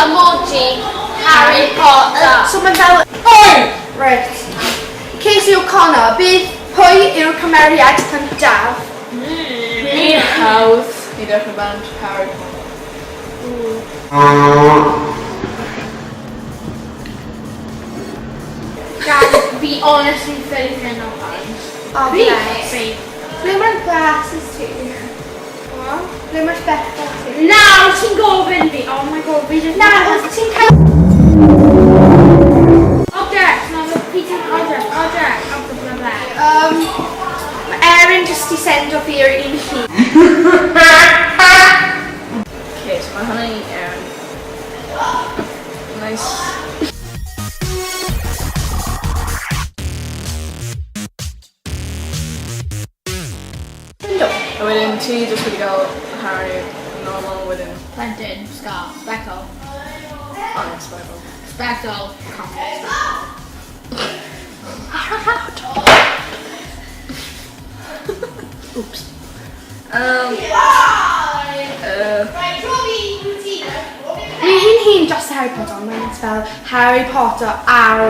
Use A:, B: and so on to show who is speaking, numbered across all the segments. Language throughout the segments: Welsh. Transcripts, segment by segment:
A: Emoji Harry Potter.
B: So mae'n fel... Oi! Reit. Casey O'Connor, beth, pwy yw'r cymeriad cyntaf?
C: Un hawdd i ddechrau band Harry Potter.
A: Guys, fi honestly ffili ffrind o hwn.
B: O,
A: Fi.
B: bless.
A: Fi.
B: Ble mae'r glasses ti? Ble mae'r spectacles ti?
A: Nawr ti'n gofyn fi. Oh my god, fi jyst...
B: Na, os ti'n cael...
A: Object, na, mae Peter object, object, object, object.
B: Um, mae Erin jyst i sendo fi i'r un llun.
C: Okay, so mae hwnna i Erin. Nice. A wedyn ti jyst wedi cael Harry normal wedyn.
A: Plentyn, scar, speckle.
C: Oh, yes, Bible.
A: Speckle, confidence.
C: Oops.
B: Mae hi'n hun dros Harry Potter, ond mae'n fel Harry Potter ar...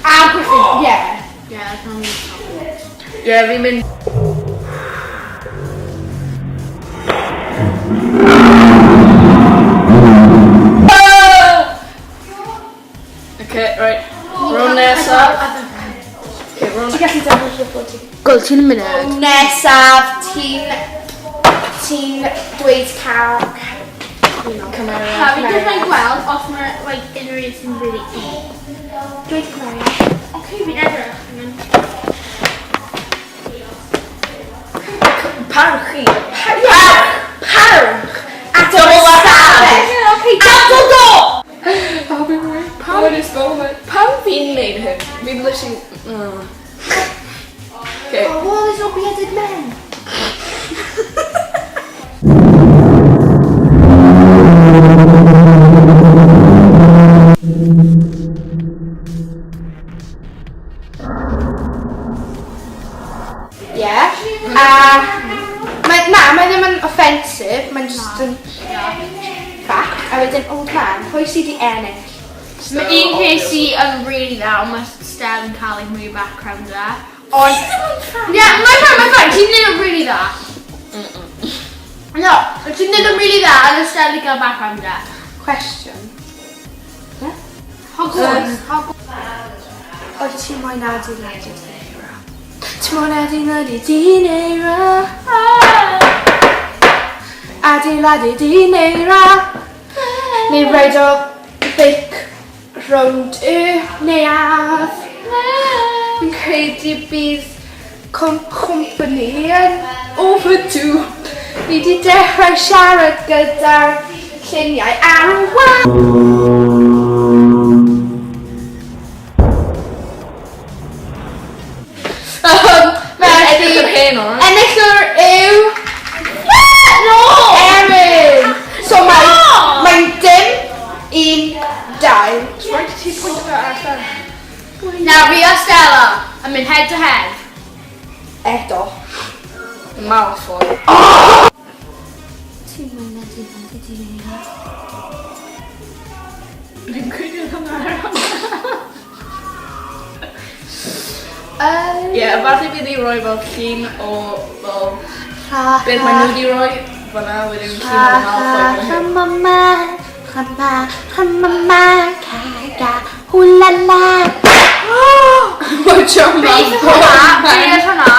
A: A Griffin.
B: Yeah.
A: Yeah, that's not me.
C: Yeah, fi'n mynd... Okay, right. Round nesaf. Okay, round...
B: Ti'n gallu dangos y ffôn ti?
A: Gweld ti'n munud.
B: Nesaf, ti'n... Ti'n dweud car... Cymeriad.
A: Ha, fi jyst mae'n gweld os mae like, unrhyw un sy'n really e.
B: Dweud cymeriad.
A: Okay, fi'n edrych. and then-
C: Parch chi.
B: Parch! Parch! At yr ystafell!
A: Yeah, okay, Dumbledore!
C: Pam Pam fi'n neud hyn? Fi'n literally... Okay.
B: Oh, well, there's no bearded men. Yeah. A... Mae, na, mae ddim yn offensive, mae'n just yn fact. A wedyn, old man, pwy sydd wedi ennill?
A: Mae un Casey yn really dda, ond mae Stell yn cael ei mwy o background dda.
B: Ond...
A: Yeah, mae'n fine, mae'n fine. Ti'n neud yn really dda. No, ti'n neud yn really dda, a mae Stell yn cael background dda.
B: Question.
A: Hogwarts. Hogwarts.
B: Oed ti moyn adeiladu dy eira? Ti moyn adeiladu dyn eira? Adeiladu dyn eira? Neu reido beic rownd y neuadd? Fi'n credu bydd cwmpani yn overdue. Fi di dechrau siarad gyda'r lluniau ar y wal. Felly,
C: Edrych yr hen o'n.
B: Enillwr yw...
A: No!
B: Erin! So mae...
A: No!
B: Mae'n dim, un, dau.
C: Rhaid i ti pwynt fe allan.
A: Now, fi a Stella yn mynd head to head.
B: Eto.
C: Malfoy.
B: Ti'n mynd adeiladu dyn eira?
C: Fi'n credu hwnna ar hwnna. Ie, falle bydd i roi fel llun o fel beth maen nhw wedi roi fyna wedyn llun o Malfoy fan hyn. Mae John
A: Beth yw hwnna? Beth yw hwnna?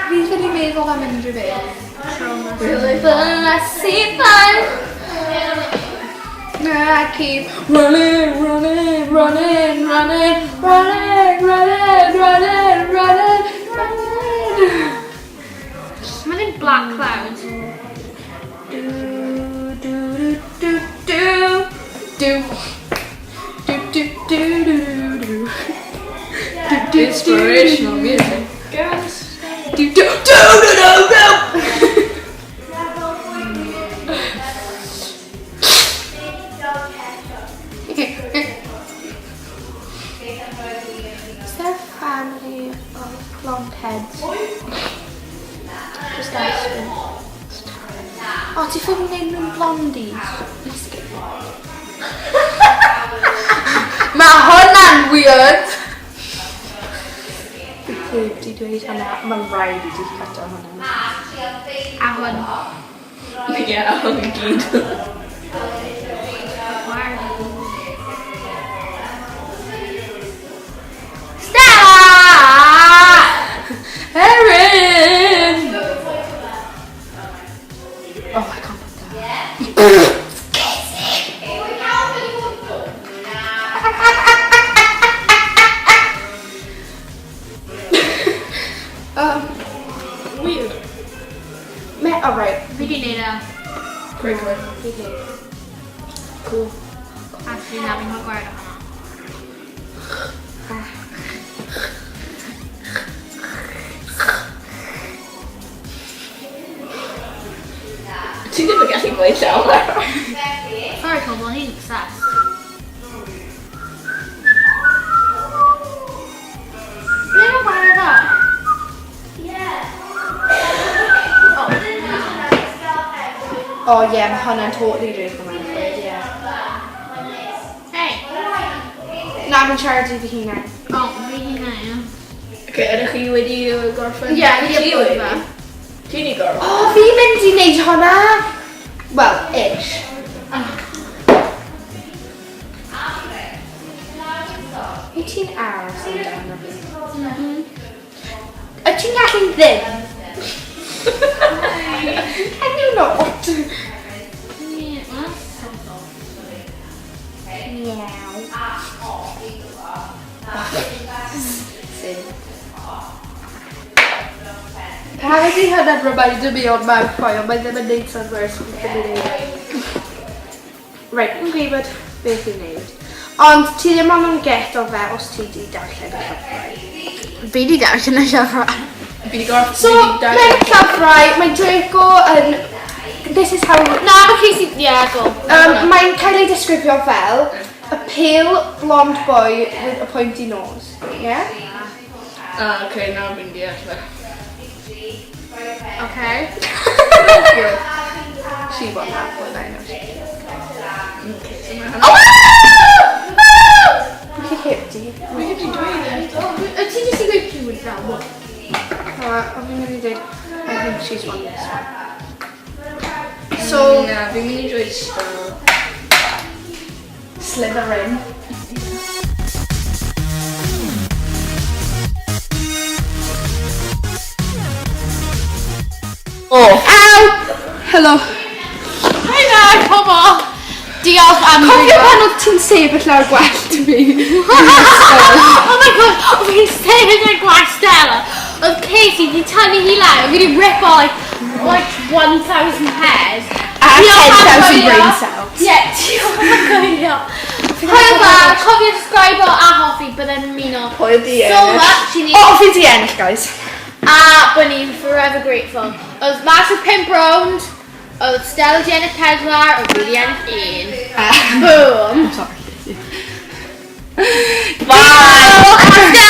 B: Fi'n ffili meddwl am unrhyw beth.
C: Really?
B: I keep running, running, running, running, running, running, running, running, running.
A: Mae'n yn Black Cloud.
B: Do, do, do, do, do, do. Do, do, do, do, do. Do, do, do,
C: Inspirational music. Guys.
B: Do, do, do, do, do, do. Is there a family of blonde heads? Just asking. O, ti ffili wneud nhw'n blondies? Mae hwnna'n weird! Fi heb di dweud hwnna. Mae'n rhaid i ti cuto hwnna.
A: A hwn.
C: Ie, a hwn i gyd.
A: Stella!
B: Erin! Oh, I can't put that.
C: Weird.
B: Me, oh, right.
A: Fi di neud e.
C: Great, great.
B: Cool.
A: Actually, na, fi'n cael gwared o hwnna.
C: Ti ddim yn gallu gweud llawer.
A: Sorry, pobl, hi'n obsessed. Ble mae gwared o?
B: Oh, yeah, mae hwnna'n totally Draco Malfoy, yeah.
A: Hey!
B: Na, fi'n siarad i fy hunan.
A: Oh, fi di neud e.
C: Okay, ydych chi wedi gorffen?
A: Ie, fi
C: Ti
A: 'di
C: wedi?
A: gorffen.
C: Ti wedi gorffen?
B: Oh, fi'n mynd i wneud hwnna! Well, ish. Wyt ti'n aros amdano fi? Wyt ti'n gallu ddim? Can you not?
A: Yeah, that's so soft.
B: Meow. Sin. Pam ydi hwnna'n reminder me on Malfoy, ond mae ddim yn neud synnwyr so fi'n ddim yn neud. Right, fi'n gwybod beth i'n neud. Ond ti ddim ond yn get o fe os ti di darllen y llyfrau.
A: Fi di darllen y llyfrau.
C: Fi wedi gorffen.
B: So,
C: fi 'di darllen-
B: mewn llyfrau, mae Draco yn... This is how...
A: Na, mae Casey... Yeah, go.
B: Mae'n cael ei disgrifio fel a pale blonde boy with a pointy nose. Yeah?
C: Ah, okay, nawr fi'n deall fe.
A: Okay.
B: She won that one, I know she did.
C: Okay, so mae hwnna...
B: Fi heb di.
C: Fi wedi dweud e.
A: Wyt ti jyst i gweud keyword fel what?
B: O, fi'n mynd i dweud, I think she's won this one. So,
C: Na, fi'n mynd i dweud Stella.
B: Slytherin.
C: Oh!
B: Ow! Hello.
A: Hi there, pobl! Diolch am...
B: Cofio pan oedd ti'n sefyll ar gwellt fi?
A: Oh my god, o fi'n sefyll ar gwallt Stella. Oedd Casey di tynnu hi lawr, fi di rip o like 1,000 hairs.
B: A
A: Diolch am
B: 10,000
A: gwylio.
B: brain cells.
A: Yeah, diolch am gwylio. Hwyl fawr, cofio subscribe a hoffi, byddai'n ymuno
C: Pwy di
A: so
C: ennill?
A: much i ni.
B: O, fi di ennill, guys.
A: A bod ni'n forever grateful. Oedd mas o 5 round, oedd Stella di ennill 4, oedd fi di ennill 1. Boom!
B: Sorry.
C: Bye!
A: Stella!